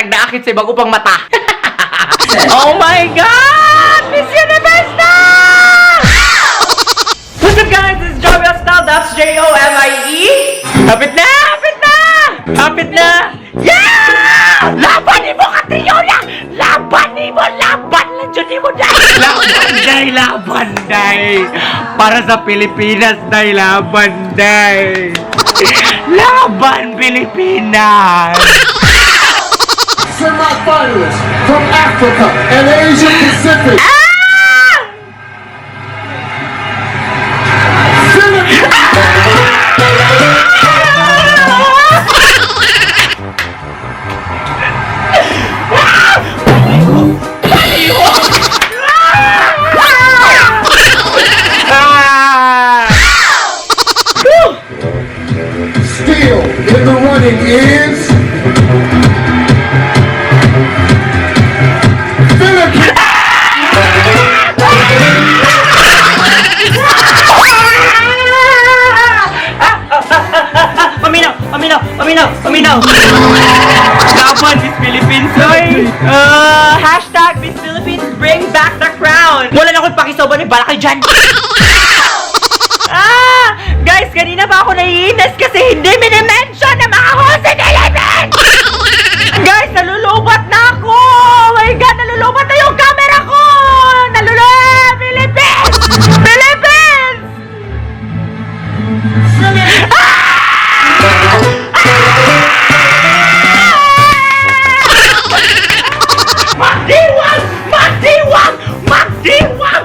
tagdaakit sa bago pang mata. Oh my God! Miss Universe na! What's up, guys? This is Jomie Ostal. That's Jomie. Kapit na! Kapit na! Kapit na! Yeah! Laban nimo, Catriona! Laban nimo! Laban lang dyan nimo, day! Laban, day! Laban, day! Para sa Pilipinas, day! Laban, day! Laban, Pilipinas! Semi-finalists from Africa and Asia Pacific. Ah! Philippines. Ah! Still in the running is Philippines. Paminaw! Paminaw! Paminaw! Paminaw! Laban, Miss Philippines, oy! #MissPhilippines, bring back the crown! Wala na akong pakisoban, may bala kayo dyan! Ah! Guys, kanina pa ako naiinis kasi hindi minimension ng mga host in Philippines! Guys, nalulubat na ako! Oh my God, nalulubat na yung camera ko! Nalulubat! Philippines! Philippines! Ah! Magdiwang! Magdiwang! Magdiwang!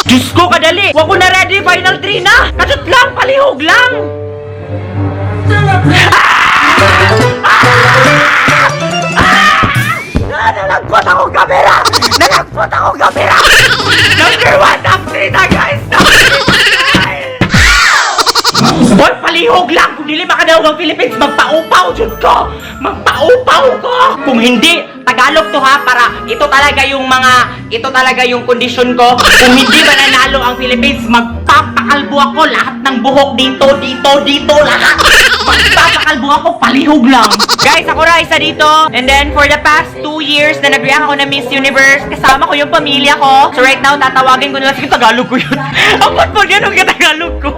Diyos ko, kadali! Wa ko na ready! Final 3 na! Kadot lang! Palihog lang! Ah! Nalagpot akong kamera! Nalagpot akong kamera! Number 1, top 3 na, guys! Top 3 guys! Boy, palihog lang! Kung dili makadaog ang Philippines, magpaupaw jud ko! Magpaupaw ko! Kung hindi, Tagalog to ha, para ito talaga yung mga, ito talaga yung kondisyon ko. Kung hindi mananalo ang Philippines, magpapakalbo ako lahat ng buhok dito, dito, dito, lahat! Magpapakalbo ako, palihog lang! Guys, ako Raisa dito. And then, for the past 2 years na nag-react ako na Miss Universe, kasama ko yung pamilya ko. So right now, tatawagin ko na lang. Sige, Tagalog ko yun. Ang po yun, ang Tagalog ko.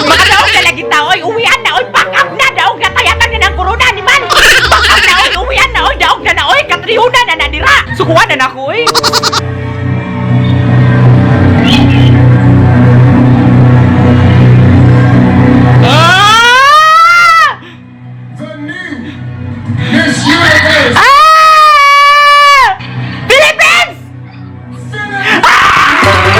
Makadaog na lagi tao, oy, uwian na, oy, pack up na, daog na, tayatan na ng corona ni man. Pack up na, oy, uwian na, oy, daog na na, oy, Catriona na na dira. Sukuan na na ako, oy. Ah! The new Miss Universe. Ah! Philippines! Ah!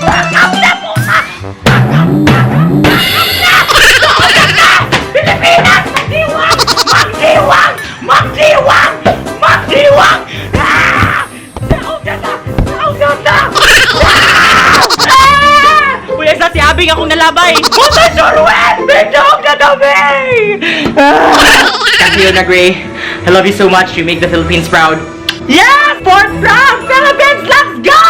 Back up na po ka! Back up! Back up! Back up na! Back up na! Pilipinas! Magdiwang! Magdiwang! Magdiwang! Magdiwang! Ah! Daog na na! Daog na na! Ah! Ah! Uy, sa si Abing akong nalabay! Puta, Jorwen! May daog na kami! Ah! Catriona Gray, I love you so much. You make the Philippines proud. Yes! Fourth round! Philippines, let's go!